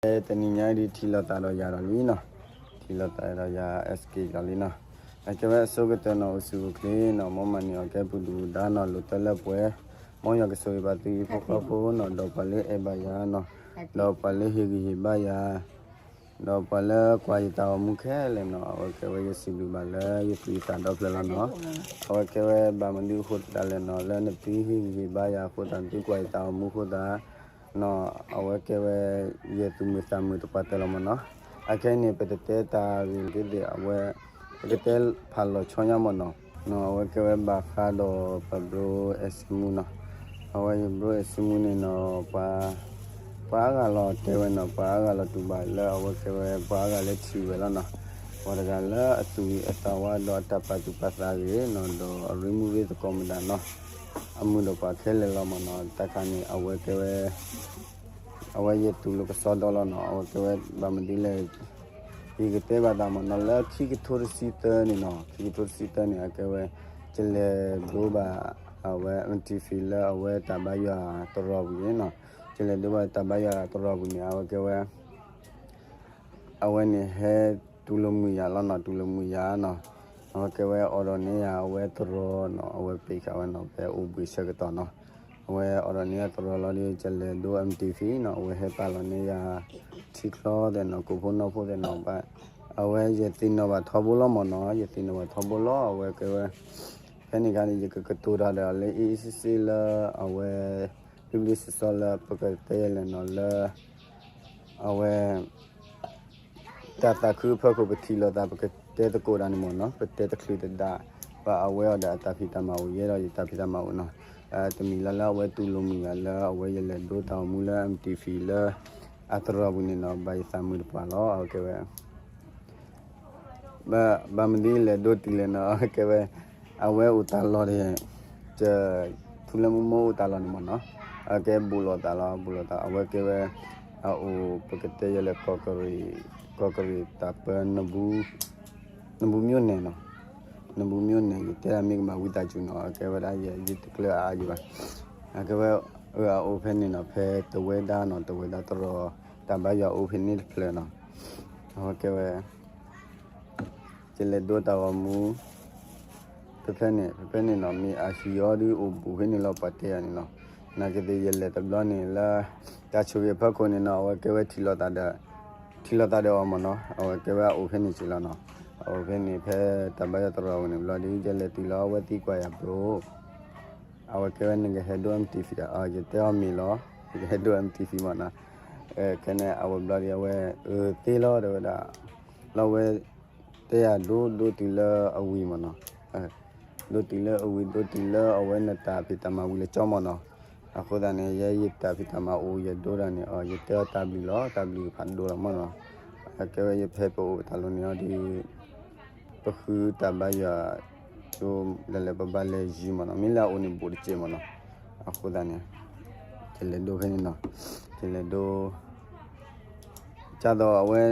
ကဲတနံၤညါဒ်ထံၣ်လိာ်သးဒီးယၤဒီးလံနီၤ, ထံၣ်လိာ်သးဒီးယၤ S K ဒီးလံနီၤ, အကဲဝဲအဆိကတၢၢ်နီၤ အိၣ်ဆူၣ်အိၣ်ချ့နီၤ, မ်မၤန့ၢ်အီၤကဲပှၤဒုၣ်ပှၤဒါနီၤ, လိာ်တၢ်လၢပှဲၤ, မ်ယွၤကဆိၣ်ဂ့ၤဘၣ်သုဟံၣ်ဖိဃီဖိနီၤ, ဒီးပှၤလၢအဲၣ်ဘၣ်ယၤနီၤ, ဒီးပှၤလၢဟ့ၣ်ဂံၢ်ဟ့ၣ်ဘါယၤ ဒီးပှၤလၢကွၢ်ယတၢ်အိၣ်မူခဲလၢာ်နီၤ, အဝဲကဲဝဲယစံးဘျုးဘၣ်လၢယသူၣ်ယသးဒီဖျၢၣ်လီၤနီၤ, အဝဲကဲဝဲဘၣ်မနုၤအဃိသတးလဲၣ်နီၤ, လၢနသုဟ့ၣ်ဂံၢ်ဟ့ၣ်ဘါယၤအဃိသတး နသုကွၢ်ယတၢ်အိၣ်မူအဃိသတး နီၤ, အဝဲကဲဝဲ ယသူၣ်မုာ်သးမုာ်တပှၢ်တၢၢ်လီၤမ့ၢ်နီၤ, အခဲအံၤန့ၣ် ပတတဲတၢ်ဂ့ၢ်ကသ့ၣ် အဝဲ ပကတဲဖးလီၤဆီညါမ့ၢ်နီၤ, နီၤ, အဝဲကဲဝဲဘၣ်ဃးဒီးပဘျိ အဲၣ်စ့မူနီၤ, အဝဲယဘျိ အဲၣ်စ့မူန့ၣ်နီၤ, ပှၤ ပှၤအါဂၤလီၤတဲဝဲနီၤ, ပှၤအါဂၤလီၤတူၢ်ဘၣ်လၢအဝဲကဲဝဲ ပှၤအါဂၤလၢထံၣ်ဝဲလီၤနီၤ, ပှၤတဂၤလၢအသူၣ်ဂ့ၤအသးဝါဒီးအတၢ်ပာ်သူၣ်ပာ်သးဂ့ၤနီၤ, ဒီးအရ့မူရ့သကိးမတၤနီၤ, အမုာ်ဒီးပှၤခဲလၢာ်လီၤမ့ၢ်နီၤ, တၢ်ခါန့ၣ် အဝဲကဲဝဲ အဝဲယသူၣ်လၢကစီဒီလီၤနီၤ, အဝဲကဲဝဲဘၣ်မနုၤလဲၣ်, ယကတဲဘၣ်သးမ့ၢ်နီၤ, လၢခံကထိတဆံသၢန့ၣ်နီၤ, ခံကထိတဆံသၢန့ၣ် အကဲဝဲ ယလဲၤဒိဘၣ် အဝဲ MTV လၢအဝဲတၢ်ဘါယွၤတရီပူၤန့ၣ်နီၤ, ယလဲၤဒိဘၣ်တၢ်ဘါယွၤတရီပူၤန့ၣ် အဝဲကဲဝဲ အဝဲန့ၣ်ဟဲတူၢ်လိာ်မုာ်ယၤလီၤနီၤ, တူၢ်လိာ်မုာ်ယၤနီၤ, အဝဲကဲဝဲအိၣ်ဒီးန့ၢ်ယၤအဝဲတရီနီၤ, အဝဲပ့ၤဃာ်ဝဲနီၤ, ဖဲအိၣ်ဘှံးဆၢကတီၢ်နီၤ, အဝဲအိၣ်ဒီးန့ၢ်ယၤတရီလီၤဒီး ယလဲၤဒိ MTV နီၤ, အဝဲဟဲပာ်လီၤန့ၢ်ယၤ ထံချီသ့ၣ်နီၤ, ကိးဖိနီၢ်ဖိသ့ၣ်နီၤ, အဝဲယသ့ၣ်နီၣ်ဘၣ်ထီဘိလီၤမ့ၢ်နီၤ, ယသ့ၣ်နီၣ်ဘၣ်ထီဘိလီၤ, အဝဲကဲဝဲ ဖဲန့ၣ်အခါန့ၣ် ယကကတိၤတၢ်ဒီးလၢအ့ၣ်အ့ၣ်စ့စ့လၢအဝဲ ဘျ့ဘျ့ဆှီဆှီလၢပကတဲလဲၣ်နီၤလၢ အဝဲ တၢ်သးခုအဖီခိၣ် ပထံၣ်လိာ်သး ပကတဲသကိးတၢ်န့ၣ်မ့ၢ်နီၤ, ပတဲတချုးတဒါ ပှၤအဝဲအီၤဒီးအတၢ်ဖံးတၢ်မၤအိၣ်ယဲဒီးယတၢ်ဖံးတၢ်မၤအိၣ်နီၤ, တမံၤလၢ်လၢအဝဲတူၢ်လိာ်မုာ်ယၤလၢအဝဲယလဲၤဒိတၢ်အိၣ်မူလၢ MTV လၢ အတရီပူၤန့ၣ်နီၤ, ဘၣ်ယသးမုာ်တပှၢ်လီၤ, အဝဲကဲဝဲ ဘၣ်မနုၤလဲၣ်ဒိတုၤလဲၣ်နီၤ, ကဲဝဲ အဝဲအိၣ်တၢ်လီၢ်ဒီး ဖုလၢမူမိၢ်အိၣ်တၢ်လီၢ်န့ၣ်မ့ၢ်နီၤ, အကဲဘူးလိာ်သးလီၤ, ဘူးလိာ်သး အဝဲကဲဝဲ အအိၣ်ပကတဲယဲလၢ ကီၢ်ကရံၣ်တၢ်ပၢ နဘူးမၠိၣ်နဲၣ်နီၤ, နဘူးမၠိၣ်နဲၣ် ယတဲဒၣ်မ့ၢ်ကမၤဝံသးစူၤနီၤ, အကဲဝဲဒၣ်ယဲ ယတကျၢၤအါအါယံၤဘၣ်, အကဲဝဲ အအိၣ်ဖဲန့ၣ်နီၤ, ဖဲတဝဲဒၣ်နီၤ, တဝဲဒၣ်တရီ တၢ်ဘါယွၤအိၣ်ဖဲန့ၣ်တဖျၢၣ်နီၤ, အဝဲကဲဝဲ ယလဲၤဒိတၢ်ဂီၤမူ ဖဲဖဲန့ၣ် ဖဲဖဲန့ၣ်နီၤ, မ့ၢ်အဟံၣ်အီၤဒုးအိၣ်ဘူးဖဲန့ၣ်လီၤ, ပှၤတဲယၤန့ၣ်နီၤ, နာ်က့သ့ၣ် ယလဲၤတဘျီန့ၣ်လၢ တၢ်ဆိၣ်ဂ့ၤအဖီခိၣ်န့ၣ်နီၤ, အဝဲကဲဝဲထံၣ်လိာ်သးဒီး ထံၣ်လိာ်သးဒီးအီၤမ့ၢ်နီၤ, အဝဲကဲဝဲအအိၣ်ဖဲန့ၣ်က့ၤလီၤနီၤ, အအိၣ်ဖဲန့ၣ် ဖဲတၢ်ဘါယွၤတရီဝဲန့ၣ်ဘျီဒီး ယလဲၤတုၤလီၤ အဝဲသံကွၢ်ယၤဘျီ အဝဲကဲဝဲနကဟဲဒိ MTV ဒီး ယတဲအီၤမ့ၢ်လီၤ, ယကဟဲဒိ MTV မ့ၢ်နီၤ, ခဲန့ၣ် အဝဲဘျီဒီး အဝဲ အၢ သ့လီၤ တဲဝဲဒၣ်, လၢအဝဲ တဲယၤဒိ ဒိတုၤလၢအဝံၤမ့ၢ်နီၤ, ဒိတုၤလၢအဝံၤ ဒိတုၤလၢအဝဲနတၢ်ဖံးတၢ်မၤဝံၤလၢကၠီမ့ၢ်နီၤ, အဃိသတးန့ၣ် ယဲယတၢ်ဖံးတၢ်မၤအိၣ် ယဒိတၢ်န့ၣ် ယတဲအီၤတၢ်ဘျုးလီၤ, တၢ်ဘျုးဖးဒိၣ်လီၤမ့ၢ်နီၤ, အကဲဝဲယဖဲပအိၣ်ပတၢ်လီၢ်န့ၣ်အီၤဒီး ပဃုတၢ်ဘါယွၤ ဒ်လဲၣ်လဲၣ် ပဘၣ်လဲၤယံၤမ့ၢ်နီၤ, မ့ၢ်လၢအအိၣ်န့ၣ်ဘူးတကဲးမ့ၢ်နီၤ, အဃိသတးန့ၣ် ယလဲၤဒိဖဲန့ၣ်နီၤ, ယလဲၤဒိ ကသိးအဝဲ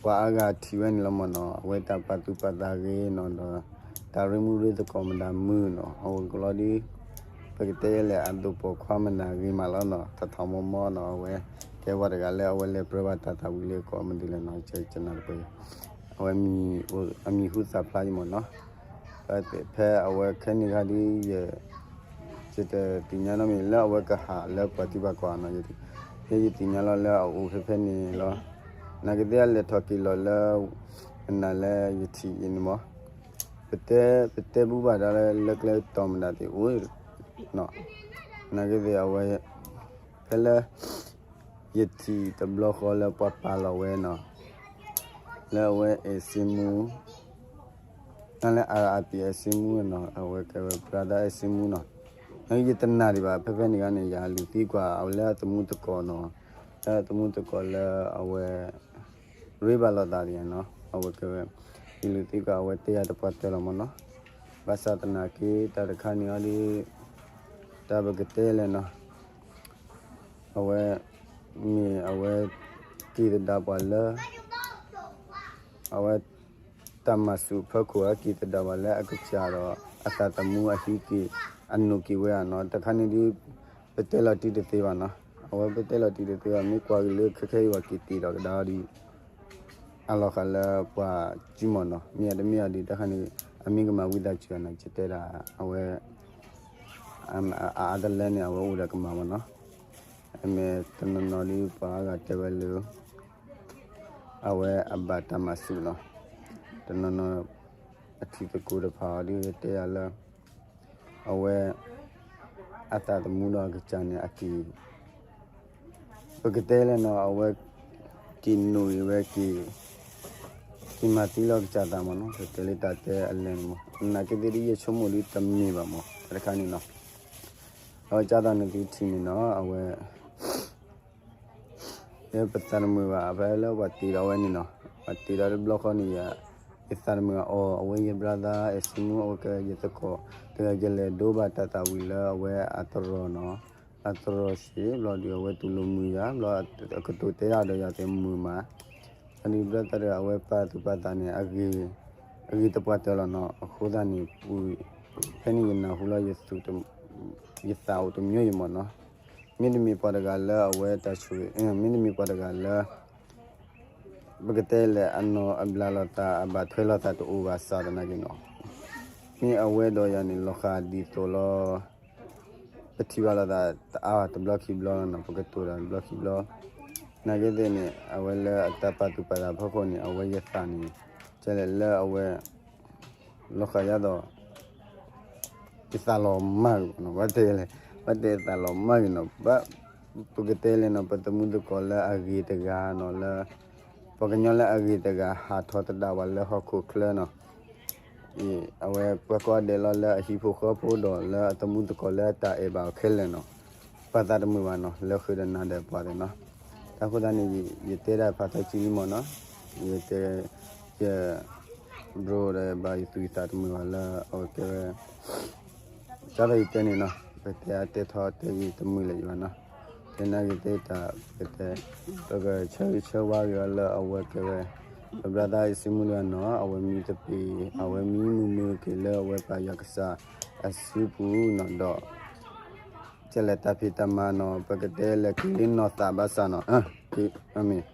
ပှၤအါဂၤထံၣ်ဝဲန့ၣ်လီၤမ့ၢ်နီၤ, အဝဲတၢ်ပာ်သူၣ်ပာ်သးဂ့ၤနီၤဒီး တၢ်ရ့မူရ့သကိးမတၤမုာ်နီၤ, အဝဲကလီၤဒုး ပကတဲလဲၣ် အဒိၣ်ပိာ်ခွါမတၤဂ့ၤမးလီၤနီၤ, ထီၣ်ထီၣ်မီမီနီၤ, အဝဲကဲပှၤတဂၤလၢအဝဲလဲၤပြၢဘၣ်တၢ်သးဝံၤလၢကီးမနုၤလဲၣ်နီၤ, ကနၣ်တပှဲၤ အဝဲ အမံၤဟူသၣ်ဖျါယံၤမ့ၢ်နီၤ, ဖဲအဝဲခဲန့ၣ်ခါဒုး ယတသ့ၣ်ညါနီတမံၤ လၢအဝဲကဟးလၢပှၤသံပှၤကွၢ်နီၤ, ယဲယသ့ၣ်ညါလီၤလၢအအိၣ်ဖဲဖဲန့ၣ်လီၤ, နာ်က့သ့ၣ်အလဲၤထီၣ်က့ၤလီၤလၢ အနၤလၢယထံၣ်အံၤန့ၣ်မ့ၢ် ပတဲ ပတဲဘူးဘၣ်ဒီးလၢကျဲတီၤမတၤသ့ၣ်အိၣ် နာ်က့သ့ၣ်အဝဲ ဖဲလၢ ယထံၣ်တဘျီဃီလၢပှၤပာ်လီၤဝဲနီၤ, လၢအဝဲအဲၣ်စ့မူ လၢ RIP အဲၣ်စ့မူနီၤ, အဝဲကဲဝဲ brother အဲၣ်စ့မူနီၤ, ယတနာ်ဒံးဘၣ် ဖဲဖဲန့ၣ်ဂၤန့ၣ် ယလူၤသံကွၢ်အဝဲလၢအသမူသကိးနီၤ, လၢအသမူသကိးလၢအဝဲ ရ့ဘၣ်လိာ်သးဒံးနီၤ, အဝဲကဲဝဲ ယလူၤသံကွၢ်အဝဲတဲယၤတပှၢ်တၢၢ်လီၤမ့ၢ်နီၤ, ဘၣ်ဆၣ်သနာ်က့ တၢ်တခါန့ၣ်အီၤဒီး တၢ်ပကတဲလဲၣ်နီၤ, အဝဲ မ့ၢ်အဝဲ က့ၤသဒၣ်ပှၤလၢ အဝဲ တၢ်မၤစၢၤအဖီခိၣ် အက့ၤသဒၣ်ပှၤလၢအကစၢ်ဒီး အသးသမူအဟံးက့ၤ အနိးက့ၤဝဲဧါနီၤ, တခါန့ၣ်ဒုး ပတဲလီၤတံၢ်တသ့ဘၣ်နီၤ, အဝဲပတဲလီၤတံၢ်တသ့ဘၣ် မ့ၢ်ကွၢ်က့ၤလၢခဲခဲအံၤပှၤက့ၤတ့ၢ်ဒီးကဒါအီၤဒီး အလီၤဃာ်လၢပှၤစုမီၢ်နီၤ မ့ၢ်အတမ့ၢ်အီၤဒီး တၢ်ခါန့ၣ် အမ့ၢ်ကမၤဝံသးစူၤနီၤ ယတဲဒၣ် အဝဲ အအါတလၢန့ၣ် အဝဲအိၣ်ဒီးကမၤမီၢ်နီၤ အမ့ၢ်တနီၤနီၤဒီးပှၤအါဂၤတဲဝဲလၢ အဝဲအဘၣ်တၢ်မၤဆူၣ်နီၤ တနီၤနီၤ အထံသကိးတဖၣ်အီၤဒ်ယတဲယၤလၢ အဝဲ အသးသမူဒီးအကစၢ်န့ၣ် အက့ၤ ပကတဲလဲၣ်နီၤ အဝဲ က့ၤနိၣ်ဂံၤဝဲက့ၤ က့ၤမၤသံလီၤကစၢ်သးမီၢ်နီၤ ပတဲလၢတၢ်တဲအလဲၣ်န့ၣ်မီၢ် နာ်က့သ့ၣ်ဒ်ယဆိကမိၣ်ဒ်တမ့ၢ်ဘၣ်မီၢ် တၢ်တခါန့ၣ်နီၤ အဝဲကၢ်သးန့ၣ်သုထံၣ်န့ၣ်နီၤ အဝဲ လၢပသးတမုာ်ဘၣ် ဖဲလၢပှၤတ့ဒီးဝဲန့ၣ်နီၤ ပှၤတ့ဒီးတဘျီဃီန့ၣ်ယၤ ယသးတမုာ်ဘၣ်အီၤ အဝဲယ brother အစုမုၢ် အဝဲကဲယသကိး တဂၤယလဲၤဒိဘၣ်တၢ်သးဝံၤလၢအဝဲအတရီၤနီၤ အတရီၤစံးဘျီဒီးအဝဲတူၢ်လိာ်မုာ်ယၤ ဘျီအကတိၤတဲဒၣ်ဒီးယၤကမုာ်မး အန့ၣ် brother တဂၤအဝဲပာ်သူၣ်ပာ်သးန့ၣ် အဂ့ၤ အဂ့ၤတပှၢ်တၢၢ်လီၤနီၤ အဃိသတးန့ၣ် ပူၤ ဖဲန့ၣ်ယနၢ်ဟူလီၤ ယသးအိၣ်တမျိုးယမီၢ်နီၤ မ့တမ့ၢ်ပှၤတဂၤလၢအဝဲတၢ်ဆိၣ်ဂ့ၤ မ့တမ့ၢ်ပှၤတဂၤလၢ ပကတဲလဲၣ် အနီၢ်အဘျးလိာ်သး အဘၣ်ထွဲလိာ်သးတအိၣ်ဘၣ်ဆၣ်သနာ်က့နီၤ မ့ၢ်အဝဲဒီးယၤန့ၣ် လီၤဃာ်ဒ်သိးလီၤ ပထံၣ်ဘၣ်လိာ်သးတအါတဘျီခံဘျီလီၤနီၤ ပကတိၤတၢ်တဘျီခံဘျီ နာ်က့သ့ၣ်န့ၣ် အဝဲလၢအတၢ်ပာ်သူၣ်ပာ်သးဖီခိၣ်န့ၣ် အဝဲယသးန့ၣ် ကဲလဲၣ်လၢအဝဲ လီၤဃာ်ယၤဒီး ယသးလီၤမၢ်ဂ့ၤနီၤ ဘၣ်တဲလဲၣ် ဘၣ်တဲသးလီၤမၢ်ဂ့ၤနီၤ ဘၣ် ပကတဲလဲၣ်နီၤ ပသမူသကိးလၢအဂ့ၤတဂၤနီၤလၢ ပှၤကညီလၢအဂ့ၤတဂၤဟးထီၣ်သဒၣ်ဝဲလၢဟီၣ်ခိၣ်ချၢနီၤ အဝဲပှၤကိးဂၤဒဲးလီၤလၢအဟံၣ်ဖိဃီဖိဒီးလၢအသမူသကိးလၢတၢ်အဲၣ်ဘၣ်အီၤခဲလၢာ်နီၤ ပသးတမုာ်ဘၣ်နီၤ လၢဃုာ်ဒီးနၤဒီးပှၤသ့ၣ်နီၤ တၢ်ဃိသတးန့ၣ် ယတဲဒၣ်ဖးထီကံလံမီၢ်နီၤ ယတဲ ယ bro ဒီးဘၣ်ယသူၣ်ယသးတမုာ်ဘၣ်လၢအဝဲကဲဝဲ ကၢ်ဒီးယတဲန့ၣ်နီၤ ပတဲအတဲထီတဲယံၤတမုာ်လၢၤယဘၣ်နီၤ တဲနာ်က့သ့ၣ်တၢ် ပကတဲ ပကဆၢဂ့ၤဆၢဝါဂ့ၤအီၤလၢအဝဲကဲဝဲ ပ brother အစုမုၢ်လၢနီၤ အဝဲမံသပ့ၤ အဝဲမံမုာ်မုာ်က့ၤလၢအဝဲပၢ်ယွၤကစၢ်အစုပူၤနီၤဒီး ကဲလဲၣ်တၢ်ဖံးတၢ်မၤနီၤ ပကတဲလဲၣ်က့ၤလံနီၢ်သးဘၣ်ဆၣ်နီၤ မ့ၢ်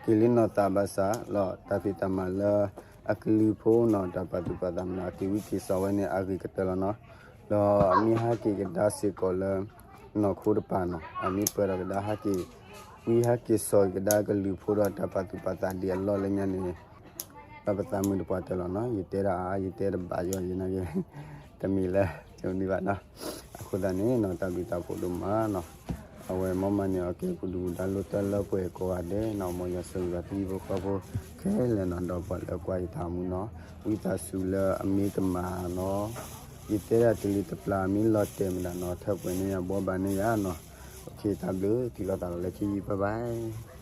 က့ၤလံနီၢ်သးဘၣ်ဆၣ်လီၤ တၢ်ဖံးတၢ်မၤလၢအကလုၢ်ဖိနီၤ တၢ်ပာ်သူၣ်ပာ်သးမနီၤ အက့ၤဝံက့ၤစိာ်ဝဲန့ၣ် အဂ့ၤကတၢၢ်လီၤနီၤ ဒီးအမ့ၢ်ဟဲက့ၤကဒါစ့ၢ်ကီးလၢ နီၢ်ခိတပၤနီၤ အမ့ၢ်ပၢၢ်ဒီးကဒါဟဲက့ၤ ဝံဟဲက့ၤစိာ်ကဒါကလုၢ်ဖိဒီးတၢ်ပာ်သူၣ်ပာ်သးဒ်အလီၢ်လၢညါန့ၣ် ဒီးပသးမုာ်တပှၢ်တၢၢ်လီၤနီၤ ယတဲဒၣ်အါ ယတဲတဘၣ်ယိၣ်ယနာ်က့ တမ့ၢ်လၢ ကန့ၢ်ဘၣ်နီၤ အဃိသတးန့ၣ်နီၤ တၢ်ဘျုးတၢ်ဖှိၣ်ဒိၣ်မးနီၤ အဝဲမ်မၤန့ၢ်အီၤကဲပဒုၣ်ပဒါလိာ်တၢ်လၢပှဲၤကိးဂၤဒဲးနီၤ မ်ယွၤဆိၣ်ဂ့ၤဘၣ်တံၤဖိဃီဖိခဲလၢာ်နီၤ ဒီးပှၤလၢကွၢ်ယတၢ်မူနီၤ ဝံသးစူၤလၢအမ့ၢ်တမၤနီၤ ယတဲဒၣ်တလံၤတပျၢ်မ့ၢ်လီၤတဲာ်မတၤနီၤ ထၢပှဲၤန့ၢ်ယၤဘှီဘၣ်န့ၢ်ယၤနီၤ တၢ်ဘျုး ထံၣ်လိာ်သးလီၤလၢခံ bye bye